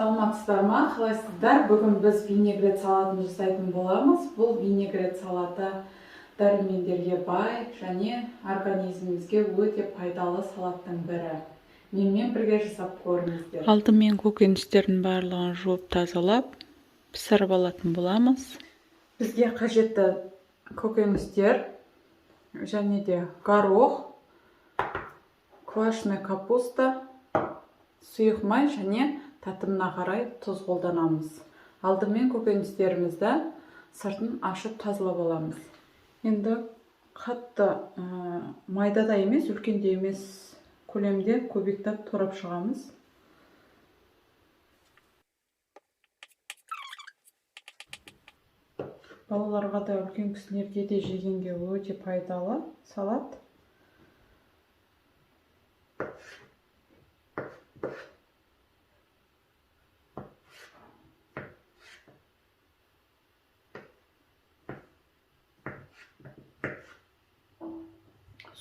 Саламатсыздар ма, қалайсыздар? Бүгін біз винегрет салатын жасайтын боламыз. Бұл винегрет салаты дәрумендерге бай және организмімізге өте пайдалы салаттың бірі. Менімен бірге жасап көріңіздер. Алдымен көкөністердің барлығын жуып тазалап, пісіріп алатын боламыз. Бізге қажетті көкөністер және де горох, квашеная капуста, сұйық май және татымына қарай тұз қолданамыз. Алдымен көкөністерімізді сыртын ашып тазалап аламыз. Енді қатты майда да емес, үлкен де емес көлемде көбектеп турап шығамыз. Балаларға да, үлкен кісілерге де жегенге өте пайдалы салат.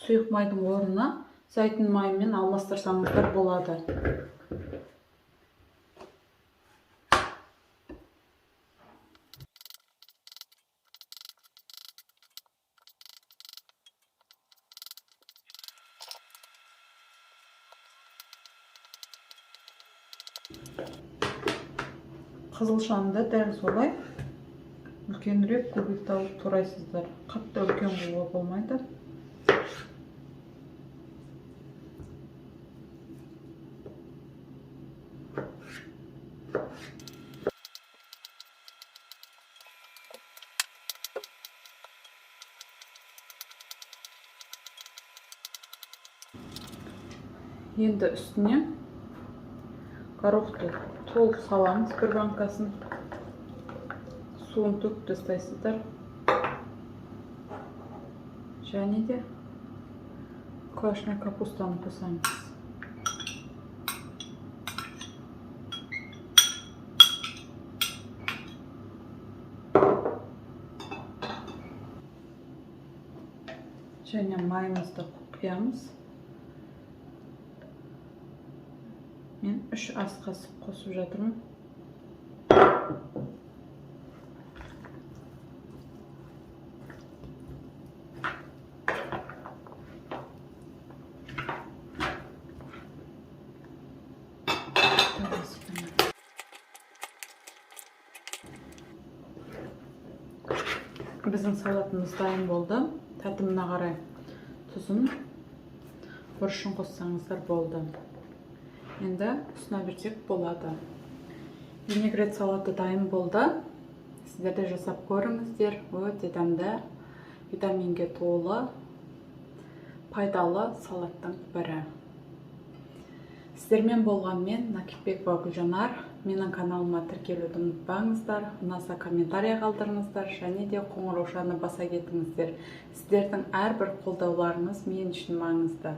Сұйық майдың орнына зәйтүн майымен алмастырсаңыздар болады. Қызылшаны да дәл солай үлкенірек көбекті алып турайсыздар. Қатты үлкен қылуға болмайды. Енді үстіне горохты толық саламыз, бір банкасын. Суын төгіп тастайсыздар. Және де квашеная капустаны қосамыз. Және майымызды құямыз. Мен 3 ас қасық қосып жатырмын. Біздің салатымыз дайын болды. Татымына қарай тұзын, бұрышын қоссаңыздар болды. Енді ұсына берсек болады. Винегрет салаты дайын болды. Сіздер де жасап көріңіздер. Өте дәмді, витаминге толы, пайдалы салаттың бірі. Сіздермен болған мен, Накипбекова Гүлжанар. Менің каналыма тіркелуді ұмытпаңыздар. Ұнаса комментарий қалдырыңыздар және де қоңыраушаны баса кетіңіздер. Сіздердің әрбір қолдауларыңыз мен үшін маңызды.